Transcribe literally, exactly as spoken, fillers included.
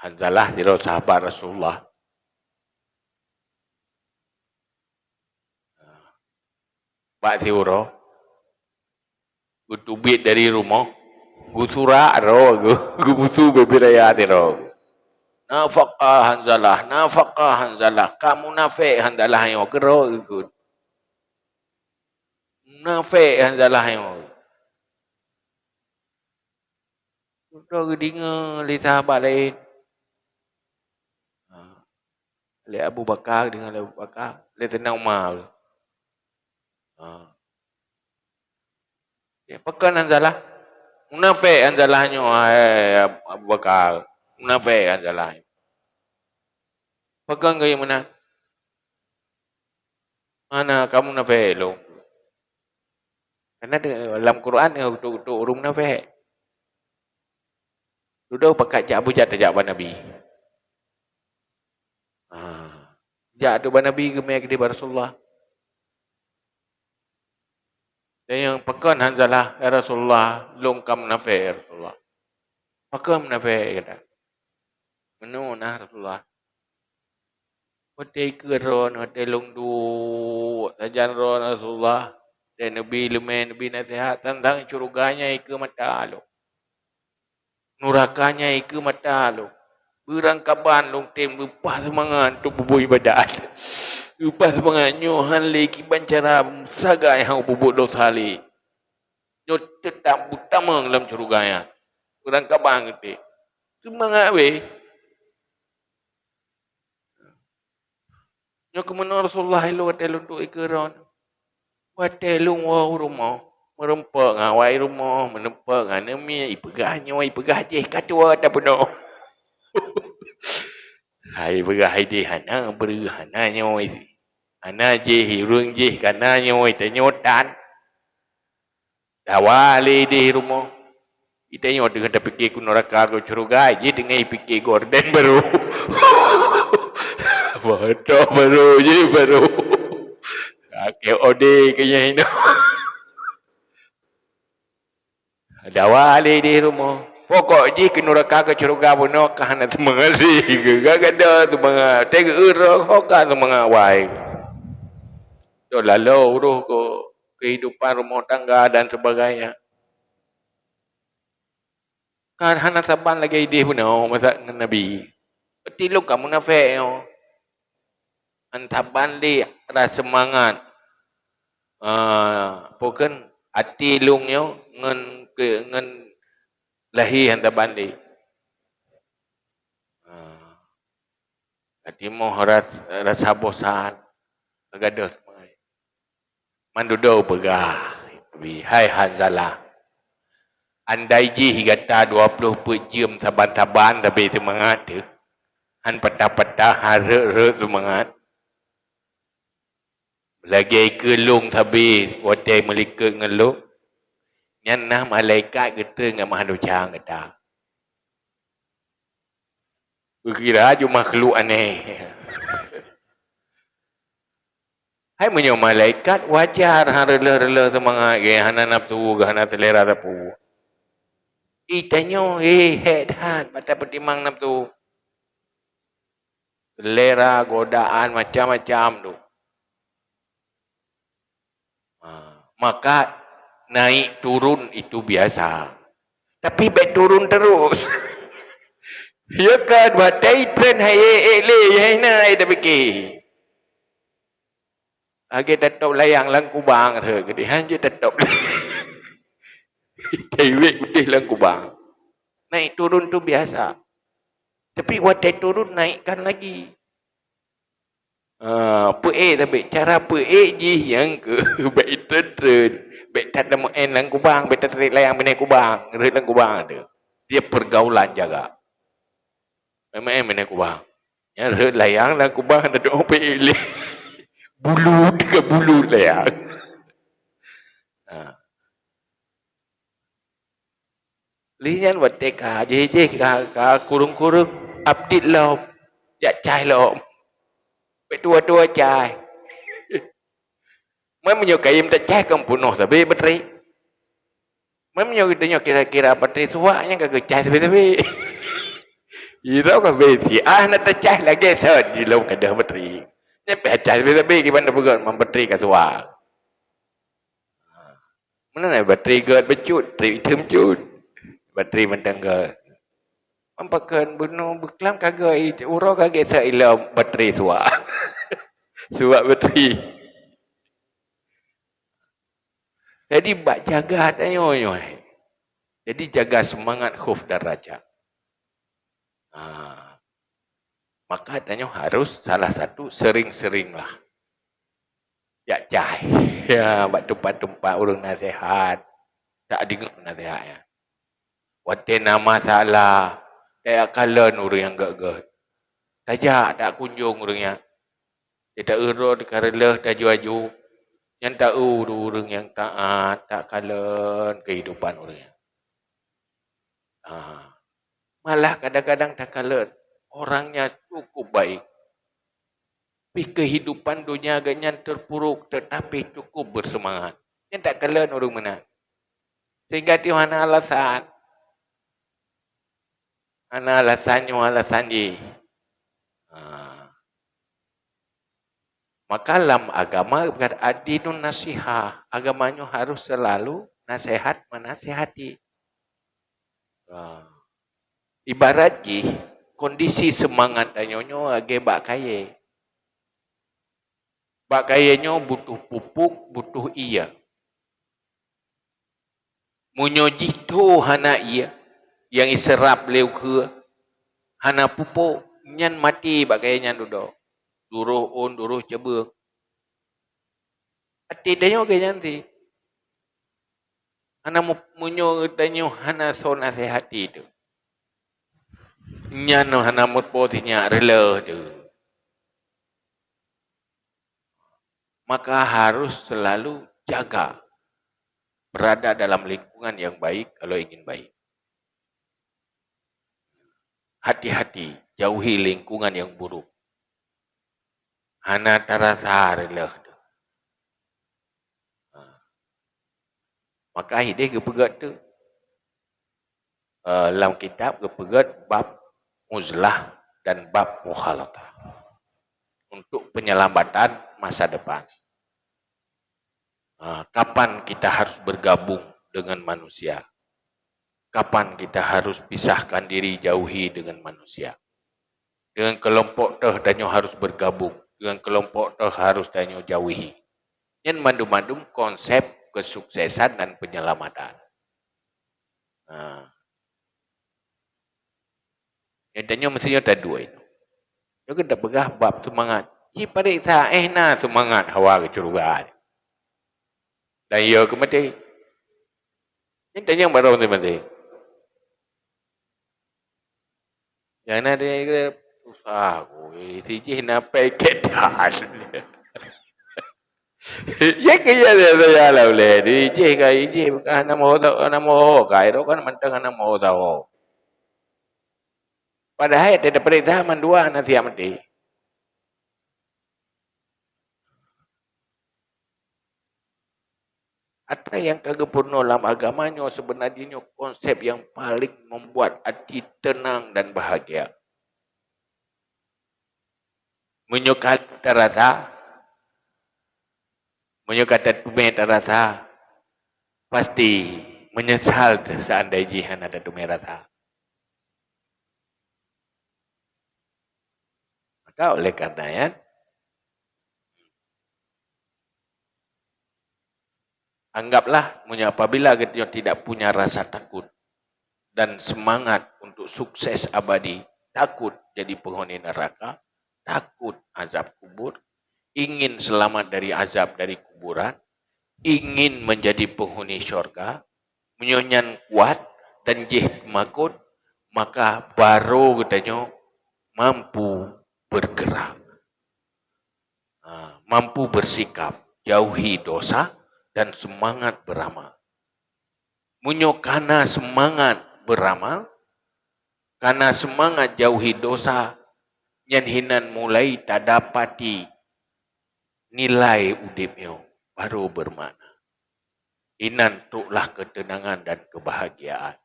Hanzalah sidroe sahabat Rasulullah. Bak siuroe, geuteubiet dari rumoh, geusurak droe geuh, geumusu bubé raya sidroe geuh. "Nafaqah Hanzalah, nafaqah Hanzalah, ka munafék Hanzalah nyoe," keu droe geuh. "Munafék Hanzalah nyoe." Geudeungoe lé sahabat laén. Ha. Lé Abu Bakar, deungoe lé Abu Bakar, lé Saidina Umar. Ha. Ya, pakon Hanzalah? Munafék Hanzalah nyoe, hai Abu Bakar. Munafék Hanzalah nyoe. Pakon keu meunan? Hana, ka munafék lôn. Karena de-, lam Quran ka geutôk-geutôk ureuëng munafék. Dudoe pakat jak, bujat tajak bak Nabi. Ha. Jak tu bak Nabi, geumé keudéh bak Rasulullah. Dan nyang pakon Hanzalah, "Ya Rasulullah, lôn ka munafék, ya Rasulullah." "Pakon munafék?" gata. "Meunoe na Rasulullah. Watée ikeue droe, watée lôn duek sajan droe Rasulullah, dan Nabi leumé, Nabi naseuhat, tantang syeuruga nyan ikeue mata lôn. Nuraka nyan ikeue mata lôn. Beurangkaban lôn tem leupah seumangat untuk peubuet iébadat. Leupah seumangat nyoe hán lé kiban cara sagai hana peubuet desya lé. Nyoe teutap beutamong lam syeuruga nyan. Beurangkaban geutem. Seumangat wéh." Nyoe keuh meunoe Rasulullah ilôn watée lôn duek ikeue droe. Watée lôn woe u rumoh, meurumpok ngon awai rumoh, meurumpok ngon aneuk miet, ipeugah nyoe, ipeugah jéh, ka tuwoe tapeunoh. Hai peugah hai jéh hana, breueh hana nyoe. Hana jéh, ureuëng jéh kana nyoe, tanyoe tan. Dawa lé idéh rumoh. Itanyoe teungoh tapike keu nuraka keu syeuruga, jih teungoh ipike gorden barô. Moto barô, jih barô. Akée ode keu nyang inoe. Dawa lé idéh rumoh. Pokok jih keu nuraka keu syeuruga bunoe ka hana seumangat lé. Gagada seumangat. Teugeue roh ka seumangat wai. Dok laloe uroh keu kehidupan rumah tangga dan sebagainya. Kan hana saban lagée idéh bunoe masa ngon Nabi. Berarti lôn ka munafék nyoe. Hana saban lé rasa seumangat. Ah, pokon até lôn nyoe ngon ke, ngon lahé hana saban lé. Ah. Ka timoh ras-, rasa bosan, ka gadôh seumangat. Mandum peugah, "Hai Hanzalah, andai jih gata dua ploh peuet jeuem saban-saban sabe seumangat teuh, han patah-patah, han rhot-rhot seumangat, lagée keu lôn sabe watée meulikot ngon lôn, nyan na malaikat geutreun ngon meuhadusang gata." Geukira ju makhluk aneh. Hai meunyoe malaikat wajar han reuloh-reuloh seumangat geuh, hana nafsu geuh, hana seulera sapeue. Itanyoe, eh, hék that mata peutimang nafsu. Seulera, godaan, macam-macam tu. Ha, maka naik turun itu biasa. Tapi bék turun terus. Ya kan, watée tren hai ék lé, hai na ai tapike. Lagée tatôb layang lam kubang rhot keudeh, han jeuet tatôb. Taiwet udeh lam kubang. Naik turun tu biasa. Tapi watée turun, naikkan lagi. Ah, peuék tapi cara peuék jih nyang keu bék treun-treun, bék that lam lam kubang, bék tatrek layang binéh kubang, rhot lam kubang tu. Dia pergaulan jaga. Main-main binéh kubang. Nyang rhot layang lam kubang dah tu peuék lé. Bulu teuka bulu layang. Ha. Lheueh nyan watée ka jih-jih ka, ka kureueng-kureueng, update lom, jak cai lom. Bék tuwoe-tuwoe cai. Meunyoe kayém tacai kon peunoh sabe baterai. Meunyoe geutanyoe kira-kira baterai suwak nyan ka geucai sabe-sabe. Sidroe ka bri siah na teucah lagèe sot jilom ka deuh batri. Nyan pih cah sabe-sabe kiban na peugöt man batri ka suwa. Meunan batri göt beucut, batri item cut. Batri mantong göt. Meupakat bunoe beuklam ka göt, uroe ka gèt sa ilom batri suwa. Suwa batri. Jadi bak jaga tanyoe nyoe. Jadi jaga semangat khauf dan raja. Ha. Maka tanyoe harus salah satu sering-seringlah jak cai. Ya, bak teumpat-teumpat ureueng naseuhat. Tak deungoe naseuhat nyan. Watèe na masalah, tajak kalon ureueng nyang göt-göt. Tajak, takunjong ureueng nyan. Di taeu rot ka reuloh taju-aju, nyan taeu ureueng nyang taat, takalon keuhidupan ureueng nyan. Ah. Malah kadang-kadang takalon orangnya cukup baik. Tapi kehidupan dunia geuh nyan terpuruk, tetapi cukup bersemangat. Nyan takalon ureueng meunan. Sehingga tiep hana alasan. Hana alasan nyoe, alasan jih. Ha. Maka lam agama geupeugah ad-dinun nasihah, agama nyoe harus selalu nasihat menasihati. Ha. Ibarat jih kondisi semangat tanyoe nyoe lagèe bak kayèe. Bak kayèe nyoe butuh pupuk, butuh ie. Meunyoe jitho hana ie, nyang iseurap lé ukeue, hana pupuk, nyan maté bak kayèe nyan dudoe. Duroh ôn, duroh cabeueng. Até tanyoe keu nyan cit. Hana mu-, meunyoe tanyoe hana soe nasihati teuh, nyan hana muphom sinyak reuloh teuh. Maka harus selalu jaga berada dalam lingkungan yang baik kalau ingin baik. Hati-hati, jauhi lingkungan yang buruk. Hana tarasa reuloh teuh. Ha. Maka hideh geupeugöt teuh. Eh, lam kitab geupeugöt bab uzlah dan bab mukhalatah. Untuk penyelamatan masa depan. Ha, kapan kita harus bergabung dengan manusia? Kapan kita harus pisahkan diri, jauhi dengan manusia? Dengan kelompok teuh tanyoe harus bergabung, dengan kelompok teuh harus tanyoe jauhi. Nyan mandum-mandum konsep kesuksesan dan penyelamatan. Ha. Nyang tanyoe meusti nyoe taduek. Nyoe keuh tapeugah bab seumangat. Jipareksa, eh, na seumangat hawa keu syeuruga. Dan yo keu maté. Nyang tanyoe barô maté. Nyang na dia kata, susah, oi, si jih na paket dah. Ya ke ya, ya, ya, lah boleh. Di jih ka, jih ka hana maho tau, hana maho ka, itu kan mantong hana maho tau. Padahai dia diperintah mandua anak siap mati. Ata nyang ka geupeurunoe lam agama nyoe seubeuna jih nyoe konsep nyang paleng membuat até teunang dan bahagia. Meunyoe ka tarasa, meunyoe ka tateumé tarasa, pasti meunyeusal teuh seandai jih hana tateumé rasa. Maka oleh karena nyan, anggaplah meunyoe apabila geutanyoe tidak punya rasa takut dan semangat untuk sukses abadi, takut jadi penghuni neraka, takut azab kubur, ingin selamat dari azab dari kuburan, ingin menjadi penghuni syurga, meunyoe nyan kuat dan jih makot, maka barô geutanyoe mampu bergerak. Ha, mampu bersikap, jauhi dosa dan semangat beramal. Meunyoe kana semangat beramal, kana semangat jauhi dosa, nyan hinan mulai tadapati nilai udeb nyoe barô bermakna. Inan troklah keuteunangan dan keubahagiaan.